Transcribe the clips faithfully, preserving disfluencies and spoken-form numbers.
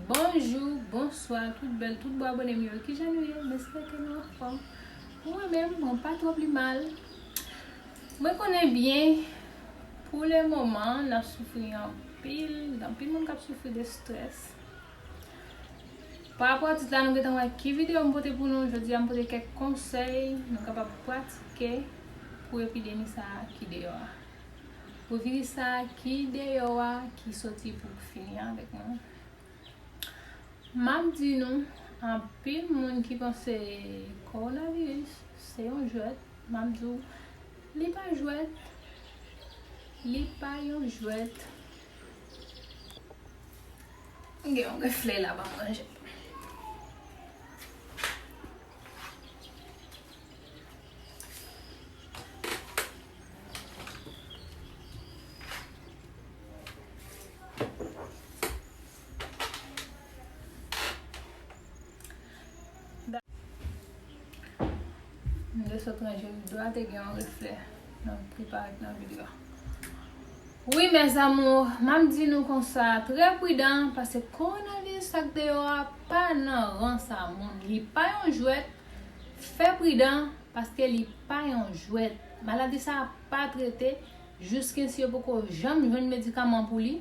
Bonjou, bonswa, tout bèl, tout bon abòne m yo. Kijan nou ye? M espere ke nou anfòm. Pou mwen menm, mwen pa twò pi mal. Mwen konnen byen, pou le moman, n ap soufri anpil, gen anpil moun k ap soufri de strès. Pa rapò a tit la, nou gentan wè ki videyo m pote pou nou. Jodi a, m pote kèk konsèy nou kapab pratike pou epidemi sa a ki deyò a. Pou viris sa a ki deyò a, ki soti pou fini avèk nou. M ap di nou, anpil moun ki panse kowonaviris se yon jwèt, m ap di w, li pa jwèt, li pa yon jwèt. M gen yon reflè la, ban m ranje. M te sot ranje rido a, te gen yon reflè nan, ki parèt nan videyo a. Wi, mes amours, m ap di nou konsa, trè pridan, paske kowonaviris sa k deyò a pa nan rans a moun. Li pa yon jwèt, fè pridan, paske li pa yon jwèt. Maladi sa a pa trete, jiskensi yo poko janm jwenn medikaman pou li.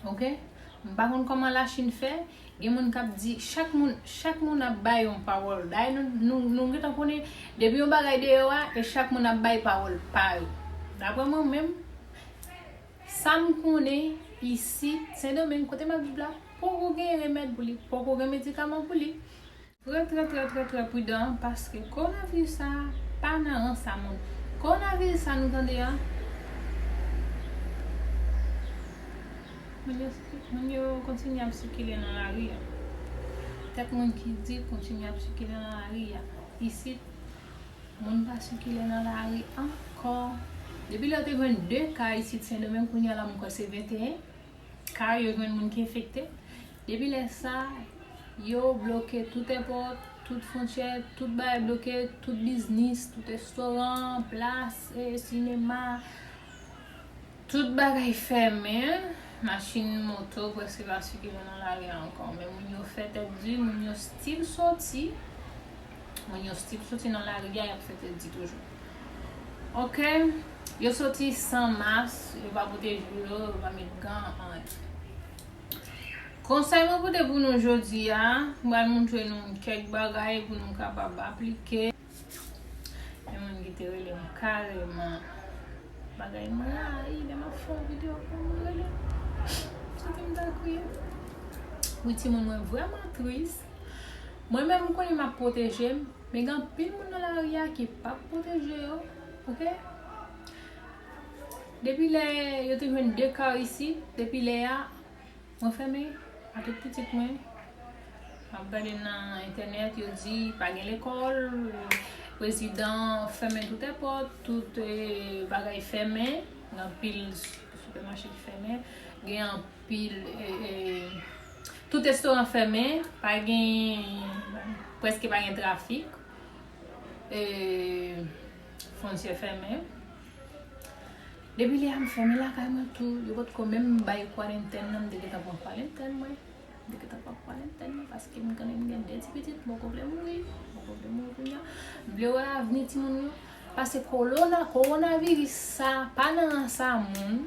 Oke? M pa konn kòman Lachin fè. Gen moun k ap di, chak moun, chak moun ap bay yon pawòl. Dayè, nou, nou, nou gentan konnen, depi yon bagay deyò a, e chak moun ap bay pawòl pa yo. Daprè mwen menm, sa m konnen, isit, Sendomeng, kote m ap viv la, poko gen remèd pou li, poko gen medikaman pou li. Trè, trè, trè, trè, trè pridan, paske kowonaviris sa a pa nan rans a moun. Kowonaviris sa nou tande a, moun yo, moun yo kontinye ap sikile nan lari a. Kèk moun ki di kontinye ap sikile nan lari a. Isit, moun pa sikile nan lari ankò. Depi lè yo te jwenn de ka isit Sendomeng, kounye a la m kwè se venteyen ka yo jwenn moun ki enfekte. Depi lè sa, yo bloke tout èpòt, tout fwontyè, tout bagay bloke, tout biznis, tout restoran, plas, e, sinema, tout bagay fèmen. Machin, moto, prèske pa sikile nan lari a ankò. Men moun yo fè tèt di, moun yo still soti. Moun yo still soti nan lari a, y ap fè tèt di toujou. Oke? Yo soti san mas, yo pa pwoteje yo, yo pa met gan, anyen. Konsèy mwen pote pou nou jodi a, m pral montre nou kèk bagay pou nou kapab aplike. Gen moun ki te rele m kareman. Bagay mwen rayi, lè m ap fè yon videyo pou moun rele m. Santi m ta kriye. Wi, timoun, mwen vrèman tris. Mwen menm, m konnen m ap pwoteje m, men gen anpil moun nan lari a ki p ap pwoteje yo, oke? Depi lè yo te jwenn de ka isit, depi lè a, mwen fèmen a tout pitit mwen. M ap gade nan entènèt, yo di pa gen lekòl, prezidan fèmen tout èpòt, tout, eh, bagay fèmen, gen anpil s-, sipèmache ki fèmen, gen anpil, eh, eh, tout restoran fèmen, pa gen, prèske pa gen trafik, eh, fwontyè fèmen. Depi lè a m fèmen lakay mwen tou, yo potko menm bay kwarantèn nan, m te gentan pran kwarantèn mwen. M te gentan pran kwarantèn mwen, paske m konnen m gen de ti pitit, m poko vle mouri, m poko vle mouri kounye a. M vle wè avni timoun yo, paske kolona, kowonaviris sa, pa nan rans a moun.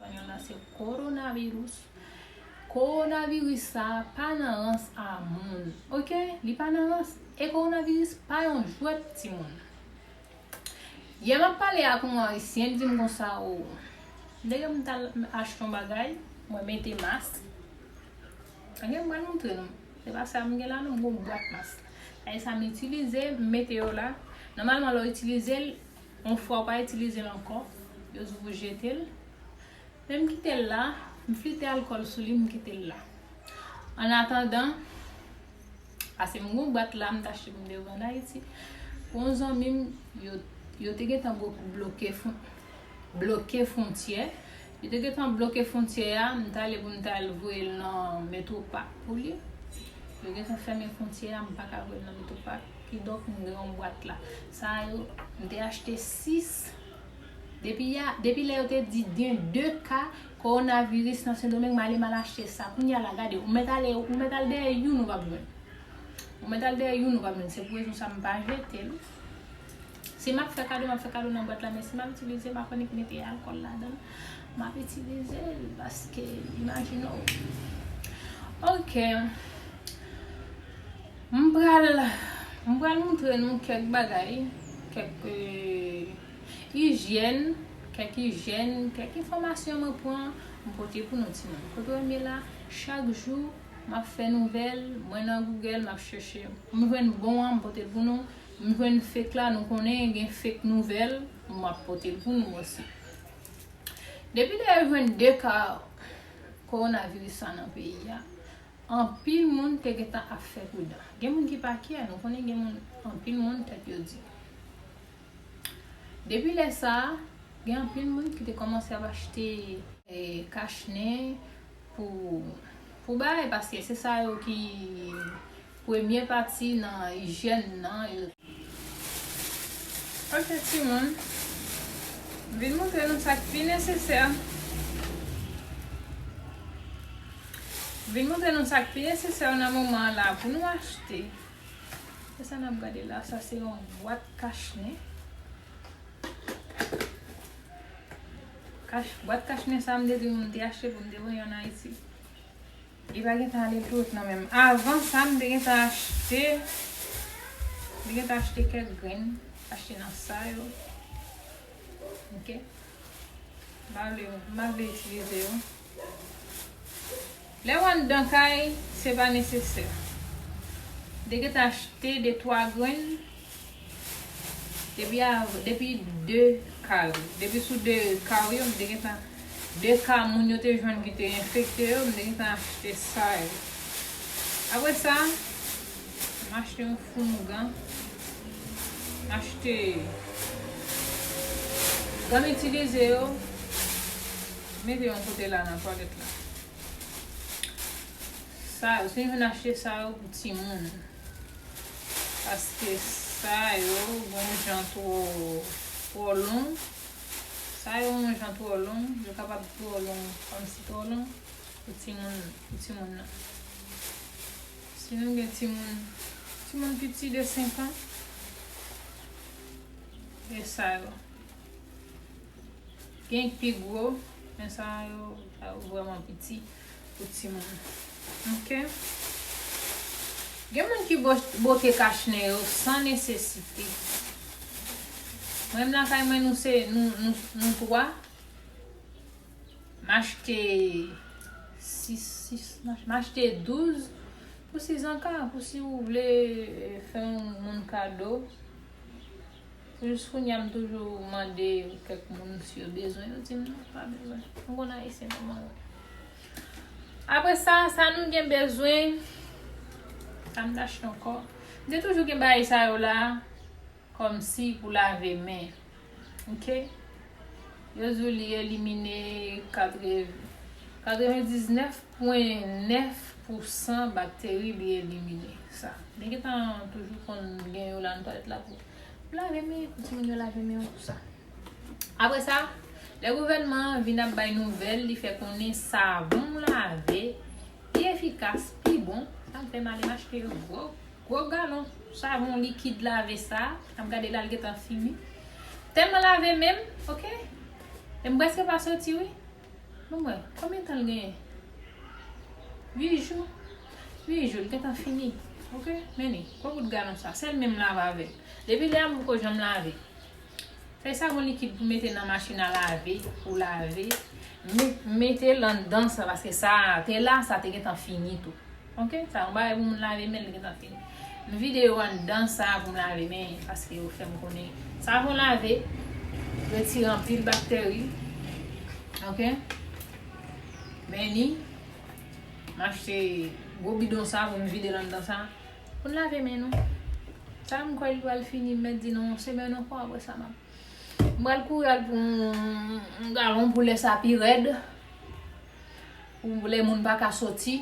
Espanyòl la se coronavirus. Kowonaviris sa pa nan rans a moun. Oke? Li pa nan rans. E kowonaviris pa yon jwèt, timoun. Yè m ap pale ak yon ayisyen, li di m konsa, o, lè m t al achte yon bagay, mwen mete mas. Oke, m pral montre nou. Se pa sa m gen la, non, m gon bwat mas. Sa e sa m itilize, m mete yo la. Nòmalman, lè w itilize l, yon fwa w pa itilize l ankò, yo di w pou jete l. Men m kite l la, m flite alkòl sou li, m kite l la. Annatandan, pase m gon bwat la, m t achte pou m te vann Ayiti. Pou yon zanmi m, yo, yo te gentan blo-, bloke fon-, bloke fwontyè. Yo te gentan bloke fwontyè a, m t ale pou m t al voye l nan Metropac pou li. Yo gentan fèmen fwontyè a, m pa ka voye l nan Metropac. Kidonk, m gen yon bwat la. Sa yo, m te achte sis. Depi ya, depi lè yo te di gen de ka kowonaviris nan Sendomeng, m ale m al achte sa. Kounye a la, gade, ou mèt ale, ou mèt al dèyè youn, ou p ap jwenn. Ou mèt al dèyè youn, ou p ap jwenn. Se pou rezon sa m pa jete l. Si m ap fè kado, m ap fè kado nan bwat la, men si m ap itilize, m ap annik mete alkòl ladan l. M ap itilize l paske, imajine w. Ok. M pral, m pral montre nou kèk bagay, kèk, euh, ijyèn, kèk ijyèn, kèk enfòmasyon mwen pran, m pote pou nou timoun. Kote w ye la, chak jou, m ap fè nouvèl, mwen nan Google, m ap chèche. M jwenn bon an, m pote l pou nou. M jwenn fake la, nou konnen gen fake nouvèl, m ap pote l pou nou osi. Depi lè yo jwenn de ka kowonaviris sa nan peyi a, anpil moun te gentan ap fè pridan. Gen moun ki pa kyè, nou konnen gen moun, anpil moun tèt yo di. Depi lè sa a, gen anpil moun ki te kòmanse ap achte, eh, kachnen pou, pou bay, paske se sa yo ki premye pati nan ijyèn nan. Ok, timoun. M vin montre nou sa k pi nesesè. M vin montre nou sa k pi nesesè nan moman an la pou nou achte. Se sa n ap gade la, sa se yon bwat kachnen. Kach, bwat kachnen sa, m te di m te achte pou m te voye ann Ayiti. Li pa gentan ale tout non, men avan sa, m te gentan achte, m te gentan achte kèk grenn, achte nan sa yo. Ok? M pa vle, m pa vle itilize yo. Lè w anndan kay, se pa nesesè. M te gentan achte de twa grenn. Depi a, depi de ka yo, depi sou de ka yo, m te gentan, de ka moun yo te jwenn ki te enfekte yo, m te gentan achte sa yo. Apre sa, m achte yon founougan, m achte gòm itilize yo, mete yon kote la nan twalèt la. Sa yo, si nou vin achte sa yo pou timoun. Paske sa yo, gon jan twò, twò long. Sa yo, gon jan twò long. Yo kapab twò long, kòmsi twò long. Pou timoun, pou timoun nan. Si nou gen timoun, timoun piti de senk an, e sa yo. Gen pi gwo, men sa yo, sa yo vrèman piti pou timoun. Ok? Gen moun ki bo-, bote kachnen yo san nesesite. Mwen menm lakay mwen, nou se, nou, nou, nou twa. M achte sis, sis, m achte douz pou sizanka, pou si ou vle, eh, fè yon moun kado. Jis kounye a, m toujou mande kèk moun si yo bezwen, yo di m non, pa bezwen. M konn Ayisyen kòman yo. Apre sa, sa nou gen bezwen, sa m t achte ankò. M te toujou gen bagay sa yo la, kòmsi pou lave men. Ok? Yo di w li elimine katre-, katrevendiznèf pwen nèf pousan bakteri li elimine. Sa. M te gentan toujou konn gen yo la nan twalèt la pou, pou lave men, pou timoun yo lave men yo, tou sa. Apre sa, lè gouvènman an vin ap bay nouvèl, li fè konnen savon lave pi efikas, pi bon, sa m fè m ale m achte yon gwo, gwo galon savon likid lave sa, m ap gade la, l gentan fini. Tèlman lave men m, ok? E m prèske pa soti, wi. Bon, mwen, konbyen tan l genyen? Uit jou. Uit jou, l gentan fini. Ok? Men li, gwo bout galon sa. Sèl men m lave avè l. Depi lè a, m poko janm lave. Se savon likid pou mete nan machin a lave, pou lave. M mete l anndan sa, paske sa te la, sa te gentan fini tou. Ok? Sa yon bagay pou moun lave men l, li gentan fini. M vide yo anndan sa pou m lave men, paske yo fè m konnen savon lave retire anpil bakteri. Ok? Men li, m achte gwo bidon sa pou m vide l anndan sa, pou n lave men nou. Sa m kwè li pral fini, m mèt di nan yon semèn ankò, apre sa m ap M pral kouri al pou yon, yon galon pou lè sa pi rèd. Pou lè moun pa ka soti,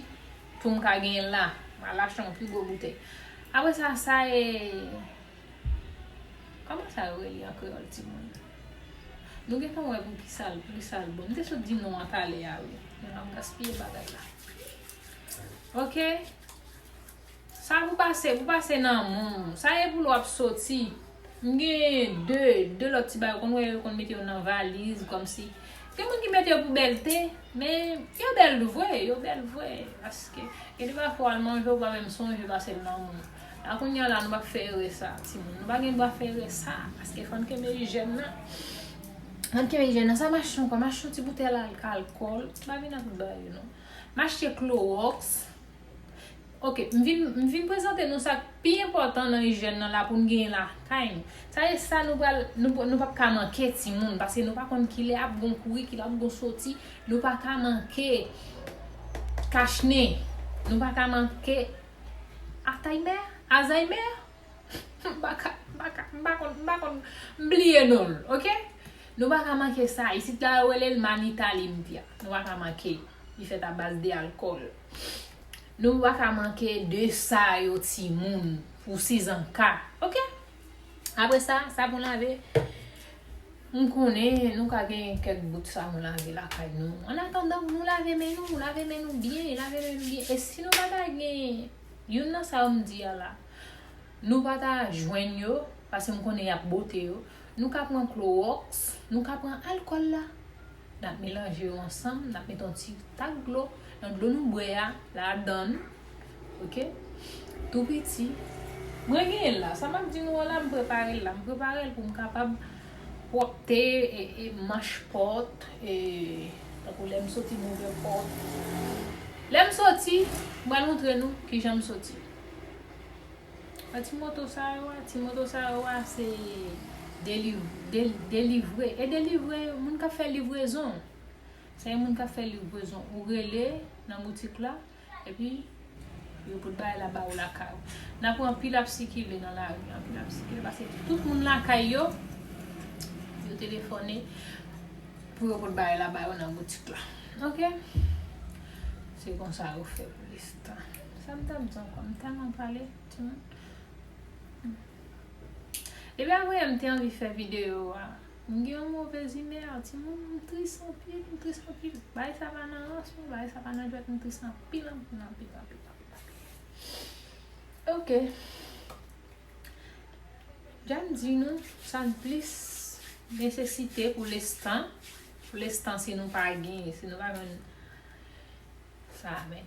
pou m ka genyen l la. M al achte yon pi gwo boutèy. Apre sa, sa e, kòman sa yo rele an kreyòl, timoun? Nou gentan wè pou ki sa l, pou ki sa l bon. M te sot di non an talè a, wi. Men m ap gaspiye bagay la. Ok? Sa pou pase, pou pase nan moun. Sa e pou lè w ap soti. M gen de, de lòt ti bagay, ou konn wè yo konn mete yo nan valiz, kòmsi. Gen moun ki mete yo pou bèlte, men yo bèl vre, yo bèl vre. Paske, gen de pafwa w al manje, ou pa menm sonje pase l nan moun. La kounye a la, nou p ap fè erè sa, timoun. Nou pa gen dwa fè erè sa, paske fò n kenbe ijyèn nan. Fò n kenbe ijyèn nan. Sa m achte ankò? M achte yon ti boutèl al-, alkòl. M pa vin ak tout bagay yo, non. M achte klowòks. Ok, m vin, m vin prezante nou sa k pi enpòtan nan ijyèn nan la pou n genyen lakay nou. Sa e sa nou pral, nou, nou p ap ka manke timoun, paske nou pa konn kilè ap gon kouri, kilè ap gon soti. Nou pa ka manke kachnen. Nou pa ka manke Alzheimer, Alzheimer. M pa ka, m pa ka, m pa konn, m pa konn, m bliye non l, ok? Nou pa ka manke sa. Isit la, yo rele l Manitalimpia. Nou pa ka manke l. Li fèt a baz de alkòl. Nou pa ka manke de sa yo, timoun, pou sizanka, ok? Apre sa, savon lave. M konnen nou ka gen kèk bout savon lave lakay nou. Annatandan, nou lave men nou, lave men nou byen, lave men nou byen. E si nou pa ta gen youn nan sa yo m di a la, nou pa ta jwenn yo, paske m konnen y ap bote yo, nou ka pran klowòks, nou ka pran alkòl la. N ap melanje yo ansanm, n ap mete yon ti tak dlo nan dlo nou bwè a, ladan l. Ok? Tou piti. Mwen genyen l la. Sa m ap di nou an la, m prepare l la. M prepare l pou m kapab pwòpte, e, e, manch pòt, e, tankou lè m soti m ouvè pòt. Lè m soti, m pral montre nou kijan m soti. A ti moto sa yo a, ti moto sa yo a, se deli-, del-, delivre. E delivre, moun k ap fè livrezon. Se moun k ap fè livrezon. Ou rele nan boutik la, epi yo pot bagay la ba ou lakay ou. N ap wè anpil ap sikile nan lari, anpil ap sikile, paske tout moun lakay yo, yo telefone pou yo pot bagay la ba yo nan boutik la. Ok? Se konsa yo fè pou lestan. Sa m t ap di ankò, m tèlman pale, timoun. Depi avan yè m te anvi fè videyo a, m gen yon movez imè, timoun, m tris anpil, m tris anpil. Bagay sa pa nan rans, non, bagay sa pa nan jwèt, m tris anpil, anpil, anpil, anpil, anpil, anpil. Ok. Jan m di nou, sa n plis nesesite pou lestan, pou lestan si nou pa gen, si nou pa jwenn sa, men,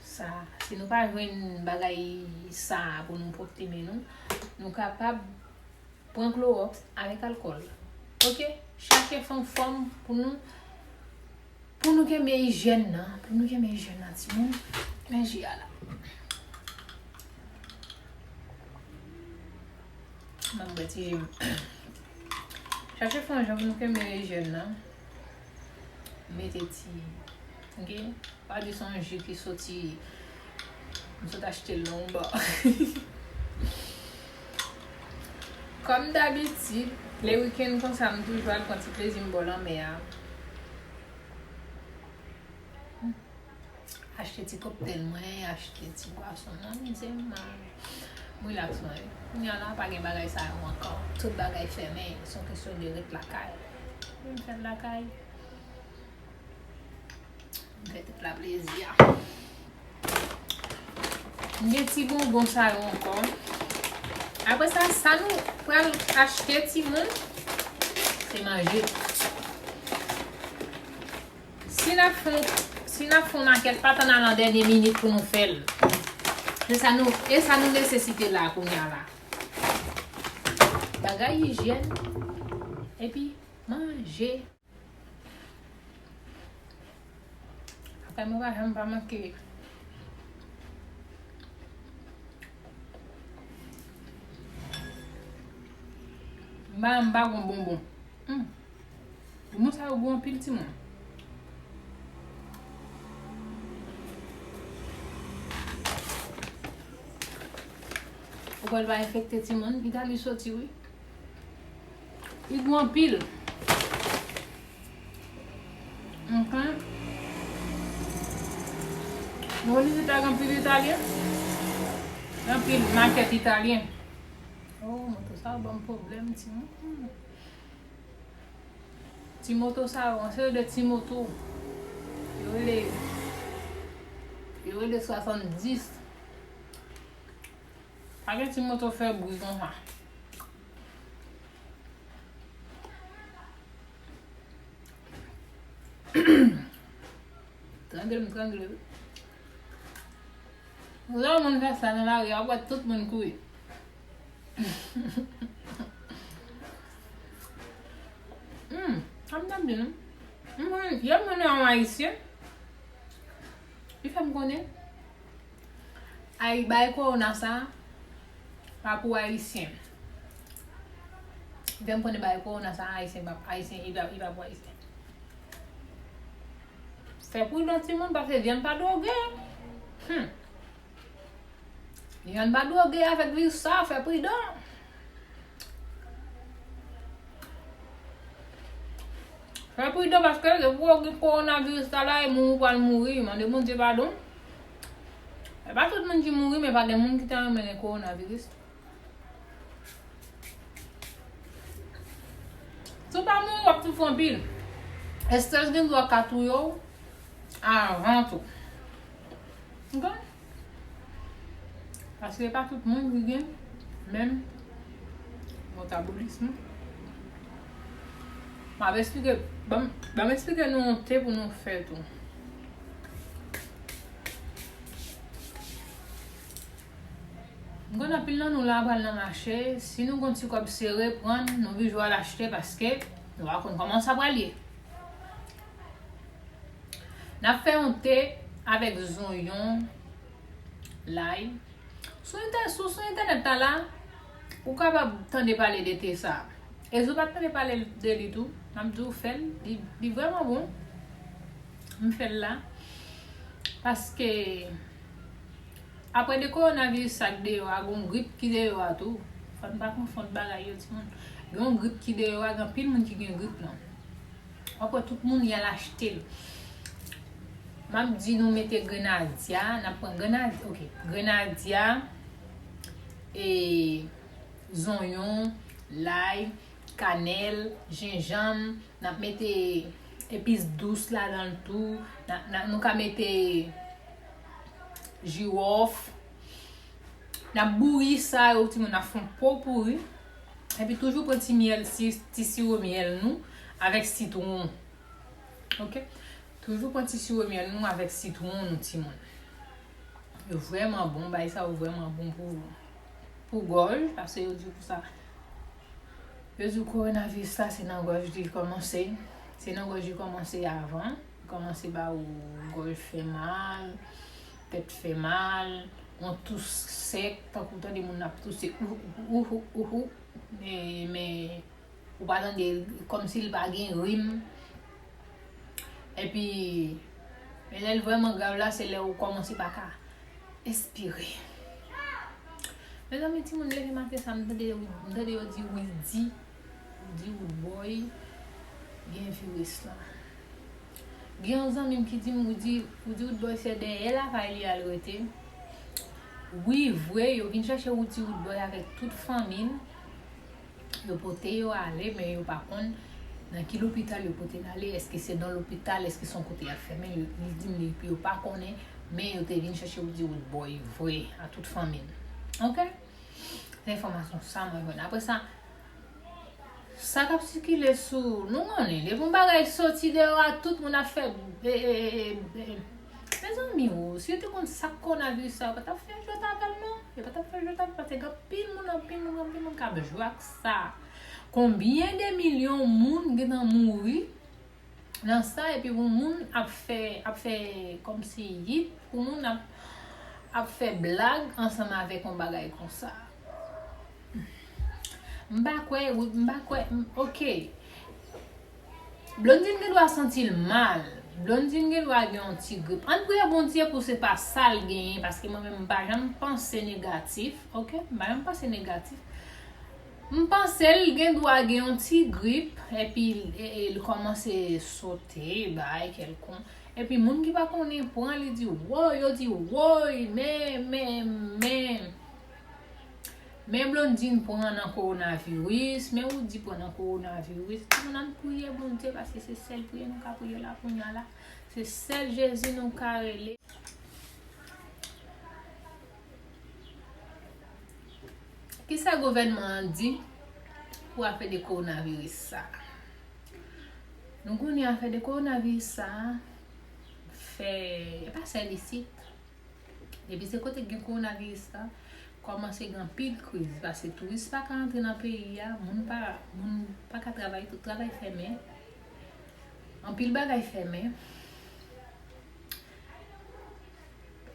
sa, si nou pa jwenn bagay sa pou nou pwòpte men nou, nou kapab pran klowòks avèk alkòl. Ok? Chache fè yon fòm pou nou, pou nou kenbe ijyèn nan, pou nou kenbe ijyèn nan, timoun. Men ji a la. Ban m bwè ti ji m. Chache fè yon jan pou nou kenbe ijyèn nan. Mete ti, ok? Pa di se yon ji ki soti, m sot achte l nan yon ba. Kòm dabitid, lè wikenn konsa, m toujou al pran ti plezi m bò lanmè a. Achte ti koktèl mwen, achte ti bwason mwen, m di m, m rilaks mwen. Kounye a la, pa gen bagay sa yo ankò. Tout bagay fèmen, se yon kesyon de ret lakay. M fè l lakay. M fè tout la plezi a. M gen ti bonbon sa yo ankò. Apre sa, sa nou pral achte, timoun, se manje. Si n ap fè, si n ap fè yon makèt, pa tann al an dènye minit pou nou fè l. Se sa nou, e sa nou nesesite la, kounye a la. Bagay ijyèn, epi manje. Lakay mwen pa janm pa manke. M pa, m pa gon bonbon. Hmm. Bonbon sa yo gou anpil, timoun. Ou kwè l va enfekte, timoun? Itali soti, wi. Li gou anpil. Ok. Nou konn isit la gen anpil Italyen? Gen anpil makèt Italyen. Oh, moto sa ban m pwoblèm, timoun. Ti moto sa yo, yon seri de ti moto. Yo rele, yo rele swasanndis. Pa gen ti moto fè bri konsa. Trangle m, trangle. Lè yon moun fè sa nan lari a, w ap wè tout moun kouri. Hmm, sa m t ap di nou. Mwen, yè mwen wè yon Ayisyen. Li fè m konnen. Ay, bay kowona sa, pa pou Ayisyen. Li fè m konnen bay kowona sa, Ayisyen pa, Ayisyen, li pa, li pa pou Ayisyen. Fè pridan timoun, paske vyann pa dwoge. Hmm. Vyann pa dwoge avèk viris sa, fè pridan. Fè pridan paske depi w gen kowonaviris la la, e moun ou pral mouri, mande Bondye padon. E pa tout moun ki mouri, men pa gen moun ki ta renmen gen kowonaviris. Si w pa mouri, w ap soufri anpil. Estrès gen dwa ka touye w avan tou. Ok? Paske e pa tout moun ki gen menm metabolism. M ap esplike, ban m, ban m esplike nou yon te pou nou fè tou. M konn anpil nan nou la pral nan mache, si nou gon ti kòb sere, pran, nou vin jwe al achte paske nou pa konn kòman sa pral ye. N ap fè yon te avèk zonyon, lay. Sou entè-, sou, sou entènèt la la, ou kapab tande pale de te sa. E si w pa t tande pale de li tou, m ap di w fè l, li, li vrèman bon. M fè l la. Paske apre de kowonaviris sa k deyò a, gon grip ki deyò a tou. Fò n pa konfonn bagay yo, timoun. Gen yon grip ki deyò a, gen anpil moun ki gen grip lan. W ap wè tout moun y al achte l. M ap di nou mete grenadya, n ap pran grenadya, ok, grenadya, e, zonyon, lay, kanèl, jenjanm, n ap mete epis dous ladan l tou, n a, n a, nou ka mete jiwòf. N ap bouyi sa yo, timoun, n ap fè yon po pouri. Epi toujou pran ti myèl, ti, ti siwo myèl nou avèk sitwon. Ok? Toujou pran ti siwo myèl nou avèk sitwon nou, timoun. Yo vrèman bon, bagay sa yo vrèman bon pou, pou gòj, paske yo di pou sa. Yo di kowonaviris la, se nan gòj li kòmanse. Se nan gòj li kòmanse avan. Li kòmanse ba ou gòj fè mal, tèt fè mal, yon tous sèk, tankou w tande moun ap touse, ou, ou, ou, ou, ou, ou. Men, men, ou pa tande, kòmsi l pa gen rim. Epi, men lè l vrèman grav la, se lè ou kòmanse pa ka espire. Mezanmi, timoun, leve maten sa, m tande, m tande yo di Roody, Roody Roodboy gen viris la. Gen yon zanmi m ki di m, Roody, Roody Roodboy, se dèyè lakay li al rete. Wi, vre, yo vin chèche Roody Roodboy avèk tout fanmi l. Yo pote yo ale, men yo pa konn nan ki lopital yo pote l ale. Èske se nan lopital, èske se yon kote y ap fèmen? Yo, li di m li, yo pa konnen, men yo te vin chèche Roody Roodboy vre, a tout fanmi l. Ok? Se enfòmasyon sa mwen jwenn. Apre sa, sa k ap sikile sou, nou konnen, depi yon bagay soti deyò a, tout moun ap fè, e, e, e, e, e, mezanmi o, si yo te konn sa k kowonaviris sa, yo pa t ap fè jwèt avè l non. Yo pa t ap fè jwèt avè l, paske gen anpil moun, anpil moun, anpil moun k ap jwe ak sa. Konbyen de milyon moun gentan mouri nan sa, epi pou moun ap fè, ap fè kòmsi yip, pou moun ap, ap fè blag ansanm avèk yon bagay konsa. M pa kwè, m pa kwè, m, ok. Blondine gen dwa santi l mal. Blondine gen dwa gen yon ti grip. Ann priye Bondye pou se pa sa l genyen, paske mwen menm m pa janm panse negatif, ok? M pa janm panse negatif. M panse l gen dwa gen yon ti grip, epi l, e, e, l kòmanse sote, bay kèlkonk. Epi moun ki pa konnen pran, li di, woy, yo di, woy, men, men, men. Men Blondine pran nan kowonaviris, men Roody pran nan kowonaviris. Tout moun ann priye Bondye, paske se sèl priye nou ka priye la kounye a la. Se sèl Jezi nou ka rele. Kisa gouvènman an di pou afè de kowonaviris sa a? Nou konnen afè de kowonaviris sa a fè, e pa sèl isit. Depi se kote k gen kowonaviris la, kòmanse gen anpil kriz, paske touris pa ka antre nan peyi a, moun pa, moun pa ka travay, tout travay fèmen. Anpil bagay fèmen.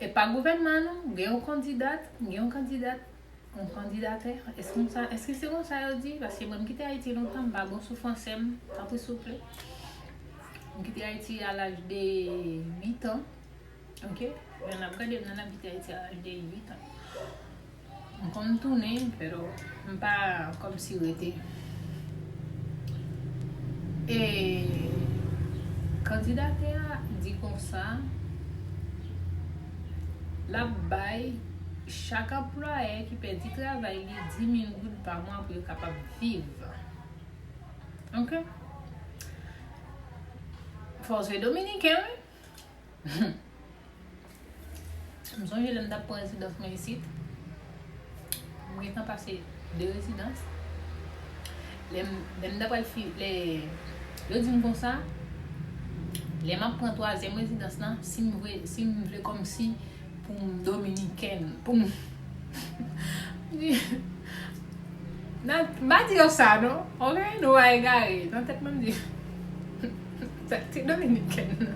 E pa gouvènman non, gen yon kandidat, gen yon kandidat, yon kandidatè. Èske konsa, èske se konsa yo di? Paske mwen m kite Ayiti lontan, m pa bon sou fransè m, tanpri souple. M kite Ayiti a laj de uit an. Ok? Lè n ap gade, m nan ap kite Ayiti a laj de uit an. M konn tounen, pero m pa kòmsi rete. E kandidatè a di konsa, l ap bay chak anplwayè ki pèdi travay li dis mil goud pa mwa pou yo kapab viv. Ok? Fò se dominiken, wi. M sonje lè m t ap pran rezidans mwen isit, m gentan pase de rezidans. Lè m, lè m t ap pral fi, lè yo di m konsa, lè m ap pran twazyèm rezidans lan, si m vle, si m vle kòmsi pou m dominiken, pou m Nan, m pa di yo sa non. Ok, nou pa egare. Nan tèt mwen m di sa ki te dominiken nan.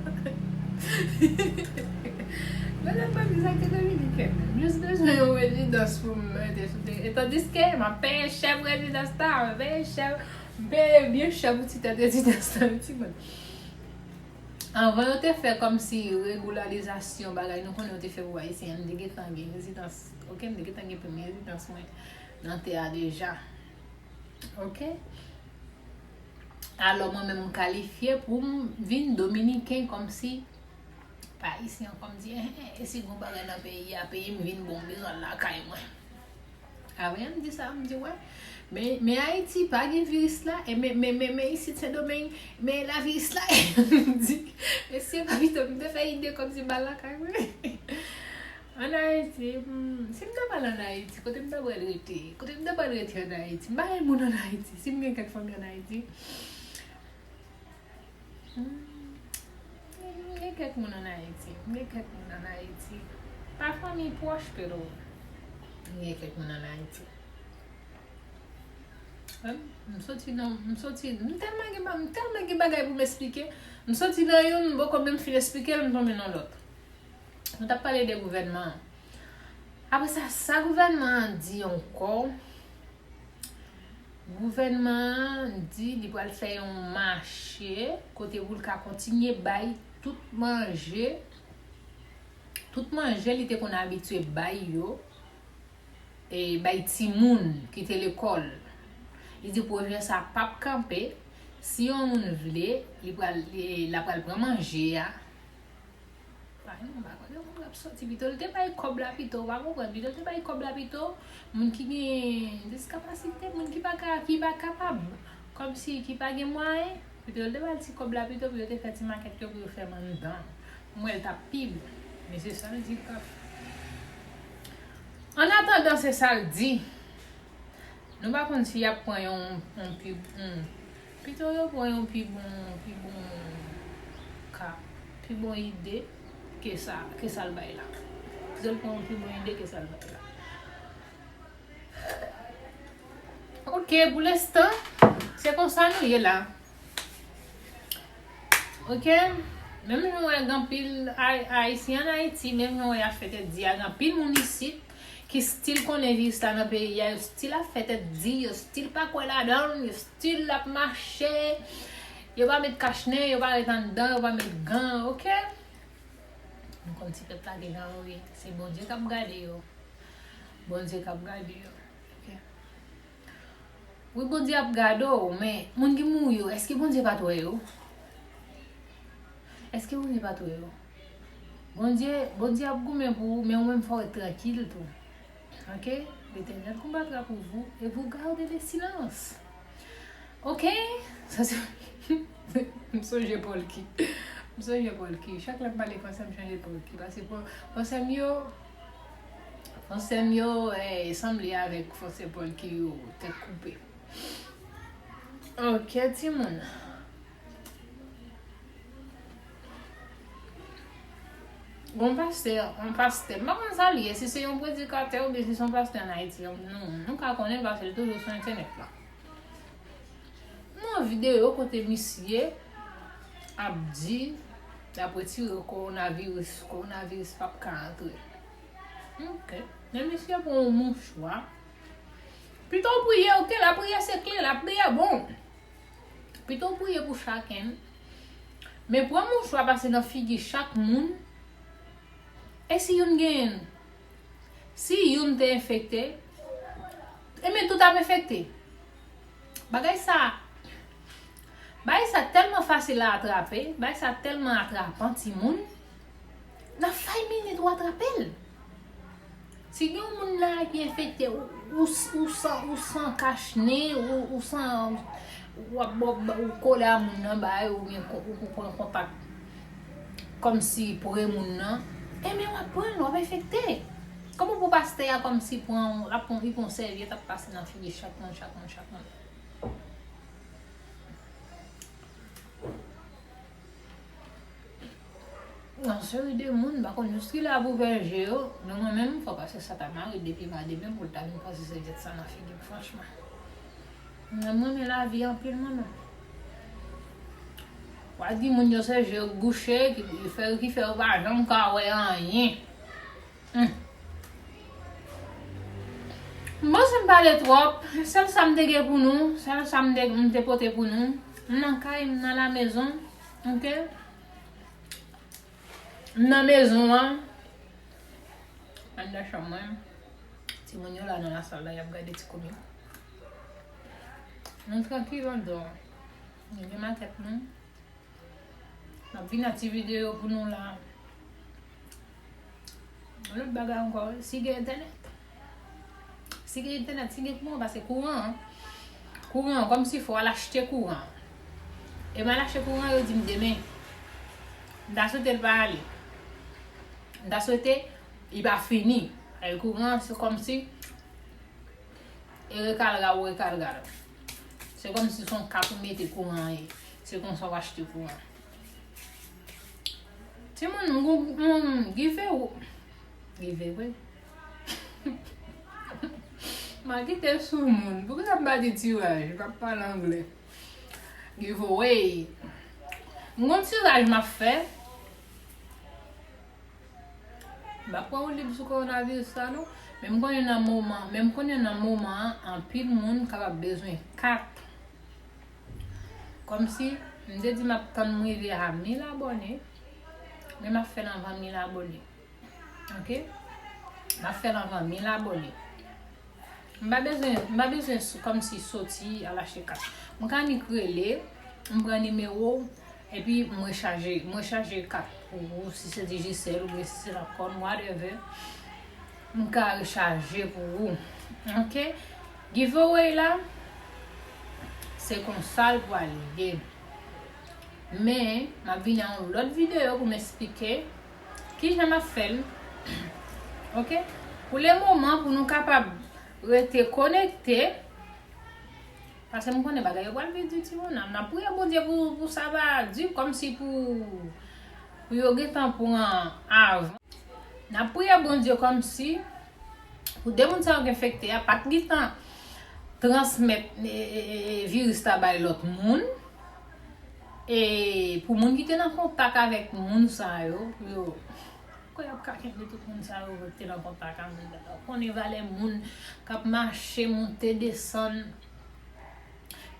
Nan tèt mwen m di sa ki te dominiken nan. M jis bezwen yon rezidans pou m mete sou teren. E tandiske m ap peye chè pou rezidans la, m ap peye chè, m peye byen chè pou ti tèt rezidans la, wi timoun. Anvan yo te fè kòmsi regularizasyon bagay, nou konnen yo te fè pou Ayisyen an, m te gentan gen rezidans, ok, m te gentan gen premye rezidans mwen nan tè a deja. Ok? Alò mwen menm m kalifye pou m vin dominiken kòmsi pa Ayisyen ankò, m di, eh, eh, e si gon bagay nan peyi a, peyi m vin bon, m bezwen al lakay mwen. Avan m di sa, m di, wè, men, men Ayiti pa gen viris la, e men, men, men, men isit Sendomeng, men la viris la, m di, mesye, pa pito, m te fè ide kòmsi m pa lakay mwen. Ann Ayiti, hmm, si m ta pral ann Ayiti, kote m ta pral rete? Kote m ta pral rete ann Ayiti? M pa gen moun ann Ayiti. Si m gen kèk fanmi ann Ayiti, hmm, m gen kèk moun ann Ayiti. M gen kèk moun ann Ayiti. Pa fanmi pwòch, pero m gen kèk moun ann Ayiti. M soti nan, m soti, m tèlman gen, m tèlman gen bagay pou m esplike. M soti nan youn, m poko menm fin esplike l, m tonbe nan lòt. Nou t ap pale de gouvènman an. Apre sa, sa gouvènman an di ankò? Gouvènman an di li pral fè yon mache kote pou l ka kontinye bay tout manje, tout manje li te konn abitye bay yo, e bay timoun ki te lekòl. Li di pwojè sa p ap kanpe. Si yon moun vle, li pral, li, l ap pral pran manje a. Pa gen, m pa konnen moun k ap soti. Pito l te bay kòb la pito, w pa konprann. Pito l te bay kòb la pito moun ki gen diskapasite, moun ki pa ka, ki pa kapab, kòmsi ki pa gen mwayen. Pito l te bay ti kòb la pito pou yo te fè ti makèt yo pou yo fèmen anndan. M wè l t ap pi bon. Men se sa l di l ka fè. Annatandan, se sa l di. Nou pa konn si y ap pran yon, yon pi, yon, pito yo pran yon pi bon, pi bon ka, pi bon ide ke sa, ke sa l bay la. Pito l pran yon pi bon ide ke sa l bay la. Ok, pou lenstan, se konsa nou ye la. Ok? Menm jan w wè gen anpil Ay-, Ayisyen ann Ayiti, menm jan w wè y ap fè tèt di a, gen anpil moun isit ki still konnen viris la nan peyi a, yo still ap fè tèt di, yo still pa kwè ladan l, yo still ap mache, yo pa met kach nen, yo pa ret anndan, yo pa met gan, ok? M konn ti pèp la deja, wi. Se Bondye k ap gade yo. Bondye k ap gade yo. Ok? Wi, Bondye ap gade w, men moun ki mouri yo, èske Bondye pa t wè yo? Èske Bondye pa t wè yo? Bondye, Bondye ap goumen pou ou, men ou menm fò w ret trankil tou. Ok? L'Éternel combattra pour vous et vous gardez le silence. Ok? Sa se m sonje Polky. M sonje Polky. Chak lè m pale fransè, m sonje Polky. Paske fransè m yo, fransè m yo, eh, sanble avèk fransè Polky yo, tèt koupe. Ok, timoun. Gon pastè, yon pastè, m pa konn sa l ye, si se yon predikatè oubyen si se yon pastè ann Ayiti, nou, nou ka konnen l paske l toujou sou entènèt la. M wè yon videyo kote misye ap di l ap retire kowonaviris, kowonaviris p ap ka antre. Ok. Men misye pran yon mouchwa. Pito w priye, ok, lapriyè se kle, lapriyè bon. Pito w priye pou chak enn. Men pran mouchwa pase nan figi chak moun. E si youn genyen l? Si youn te enfekte, ebyen tout ap enfekte. Bagay sa, bagay sa tèlman fasil a atrape, bagay sa tèlman atrapan timoun, nan five minit ou atrape l. Si gen yon moun la ki enfekte, ou, ou, ou san, ou san kach nen, ou, ou san, w ap, w ap, ou kole a moun nan, bay, ou gen, ou, ou pran kontak kòmsi pre moun nan, ebyen w ap pran l, w ap enfekte. Kòman pou pastè a kòmsi pran, l ap pran, li pran sèvyèt, ap pase nan figi chak moun, chak moun, chak moun? Yon seri de moun, m pa konn jis kilè y ap ouvè je yo, men mwen menm, fò pastè sa ta mare de pye ba de men pou l ta vin pase sèvyèt sa nan figi m, franchman. Mwen, m renmen lavi anpil, mwen menm. W a di moun yo se je yo k bouche, ki fè, ki fè yo pa janm ka wè anyen. Hmm. M panse m pale twòp. Sèl sa m te gen pou nou, sèl sa m te, m te pote pou nou. M nan kay, m nan lamezon. Ok? M nan mezon an. Anndan chanm mwen. Timoun yo la nan lasal la, y ap gade ti komi. Nou trankil anndan. Nou gen makèt nou. M ap vin ak ti videyo pou nou la. Yon lòt bagay ankò, si gen entènèt. Si gen entènèt, si gen kouran, paske kouran an, kouran an, kòmsi fò w al achte kouran an. E m al achte kouran an, yo di m demen. M ta swete l pa ale. M ta swete li pa fini. E kouran an, se kòmsi e rekalga ou rekalga l. Se kòmsi se yon kat ou mete kouran an ye. Se konsa w achte kouran. Timoun, m gon, m, give, give away. M a kite sou moun. Poukisa m pa di tiraj? M ap pale anglè. Give away. M gon tiraj m ap fè. M pa pran yon lib sou kowonaviris sa non, men m konnen nan moman, men m konnen nan moman an, anpil moun kapab bezwen kat. Kòmsi, m te di m ap tann m rive a mil abòne, men m ap fè l anvan mil abòne. Ok? M ap fè l anvan mil abòne. M pa bezwen, m pa bezwen s-, kòmsi soti al achte kat. M ka annik rele, m pran nimewo w, epi m rechaje, m rechaje kat pou ou, si se Digicel oubyen si se Lakòn, whatever. M ka rechaje pou ou. Ok? Giveaway la, se konsa l pral ye. Men, m ap vini a yon lòt videyo pou m esplike kijan m ap fè l. Ok? Pou le moman, pou nou kapab rete konekte, paske m konnen bagay yo pral vin di timoun nan. N ap priye Bondye pou, pou sa pa di, kòmsi pou, pou yo gentan pran avan. N ap priye Bondye kòmsi pou de moun sa yo k enfekte a pa t gentan transmèt, e, e, e, e, viris la bay lòt moun. E pou moun ki te nan kontak avèk moun sa yo, pou yo, pou y ap ka kenbe tout moun sa yo ki te nan kontak ak moun sa yo. Konnen valè moun k ap mache, monte, desann.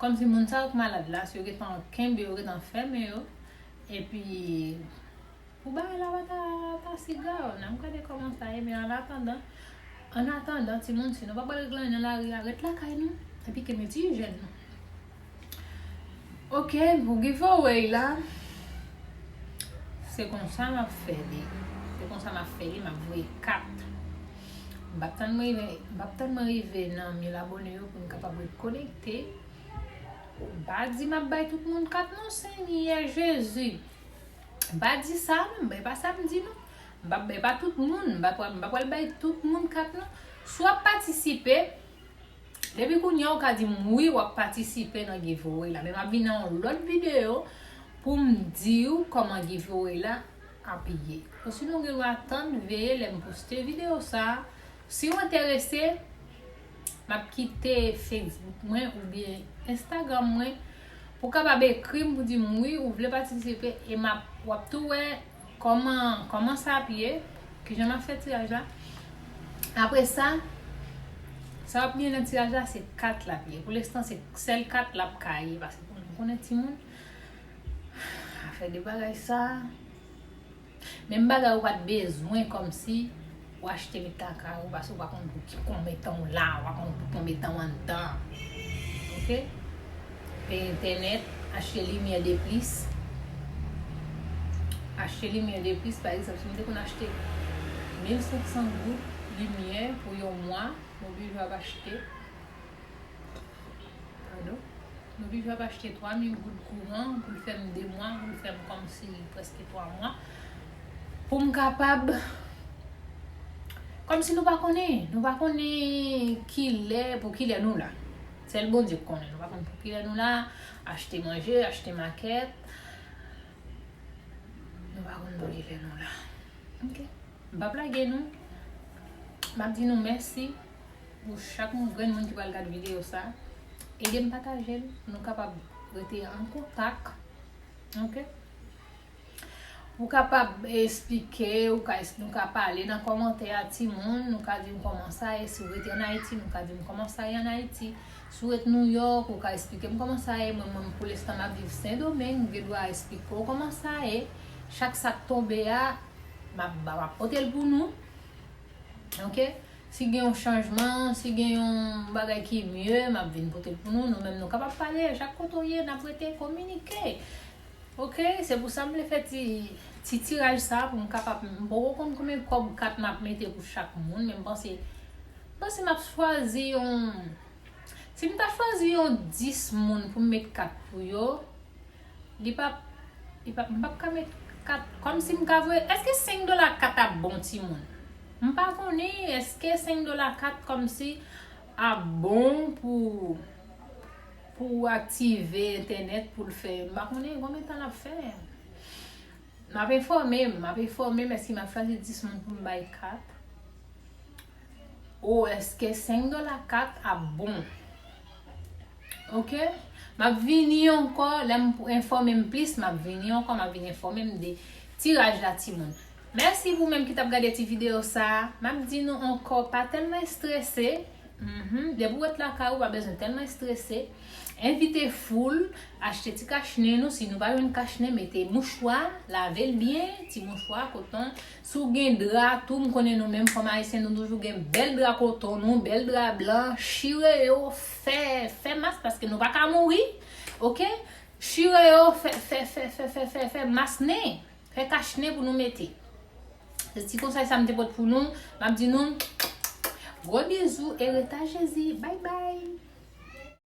Kòmsi moun sa yo k malad la, si yo gentan kenbe yo, gentan fèmen yo, epi pou bagay la pa ta, ta si grav, n ap gade kòman sa ye, men an atandan, an atandan, timoun, si nou pa pral regle anyen nan lari a, ret lakay nou, epi kenbe ti ijyèn nou. Ok, pou giveaway la, se konsa m ap fè li. Se konsa m ap fè li, m ap voye kat. M p ap tann mwen rive, m p ap tann mwen rive nan mil abone yo pou m kapab ret konekte. M pa di m ap bay tout moun kat non, Senyè Jezi. M pa di sa non, e pa sa m di non. M p ap, e pa tout moun, m pa pral, m pa pral bay tout moun kat non. Si w ap patisipe, depi kounye a ou ka di m wi, w ap patisipe nan giveaway la. Men m ap vin nan yon lòt videyo pou m di w kòman giveaway la ap ye. Osinon, ou gen dwa tann, veye lè m poste videyo sa a. Si w enterese, m ap kite Facebook mwen oubyen Instagram mwen pou w kapab ekri m pou di m wi, ou vle patisipe, e m ap, w ap tou wè kòman, kòman sa ap ye, kijan m ap fè tiraj la. Apre sa, sa w ap gen nan tiraj la, se kat l ap ye. Pou lenstan, se sèl kat l ap ka ye, paske pou nou konnen timoun, afè de bagay sa, menm bagay ou pa t bezwen kòmsi ou achte met lakay ou, paske ou pa konn pou ki konbyen tan w la, ou pa konn pou konbyen tan w anndan. Oke? Peye entènèt, achte limyè de plis. Achte limyè de plis, pa egzanp, si m te konn achte mil senk san goud limyè pou yon mwa, m oblije ap achte, padon, m oblije ap achte twa mil goud kouran pou l fè m de mwa, pou l fè m kòmsi prèske twa mwa, pou m kapab, kòmsi nou pa konnen, nou pa konnen kilè, pou kilè nou la. Sèl Bondye k konnen, nou pa konn pou kilè nou la, achte manje, achte makèt, nou pa konn pou kilè nou la. Oke? M p ap lage nou. M ap di nou mèsi pou chak moun, grenn moun ki pral gade videyo sa. Ede m pataje l pou nou kapab rete an kontak. Oke? Ou kapab esplike, ou ka, nou ka pale nan kòmantè a, timoun, nou ka di m kòman sa ye, si w rete ann Ayiti, nou ka di m kòman sa ye ann Ayiti. Si w ret Nouyòk, ou ka esplike m kòman sa ye. Mwen menm, pou lenstan, m ap viv Sendomeng, m gen dwa esplike w kòman sa ye. Chak sa k tonbe a, m ap, m ap pote l pou nou. Oke? Si gen yon chanjman, si gen yon bagay ki mye, m ap vin pote l pou nou. Nou menm, nou kapab pale, chak kote w ye, n ap rete kominike. Oke? Se pou sa m vle fè ti, ti tiraj sa, pou m kapab, m poko konn konbyen kòb kat m ap mete pou chak moun, men m panse, m panse m ap chwazi yon, si m ta chwazi yon dis moun pou m met kat pou yo, li p ap, li p ap, m p ap ka met kat, kòmsi m ka voye, èske senk dola kat ap bon, timoun? M pa konnen, èske senk dola kat kòmsi ap bon pou, pou aktive entènèt, pou l fè, m pa konnen konbyen tan l ap fè. M ap enfòme m, m ap enfòme m, èske m ap chwazi dis moun pou m bay kat? Ou èske senk dola kat ap bon? Oke? M ap vini ankò, lè m enfòme m plis, m ap vini ankò, m ap vin enfòme m de tiraj la, timoun. Mèsi pou menm ki t ap gade ti videyo sa a. M ap di nou ankò, pa tèlman estrese. Mhm. Depi w ret lakay ou, pa bezwen tèlman estrese. Envite foul, achte ti kachnen nou. Si nou pa jwenn kachnen, mete mouchwa, lave l byen, ti mouchwa, koton. Si w gen dra tou, m konnen nou menm fanm ayisyen, nou toujou gen bèl dra koton nou, bèl dra blan, chire yo, fè, fè mas, paske nou pa ka mouri, oke? Chire yo, fè, fè, fè, fè, fè, fè, fè mas nen, fè kachnen pou nou mete. Se ti konsèy sa m te pot pou nou. M ap di nou, gwo bizou e ret a Jezi. Bye bye.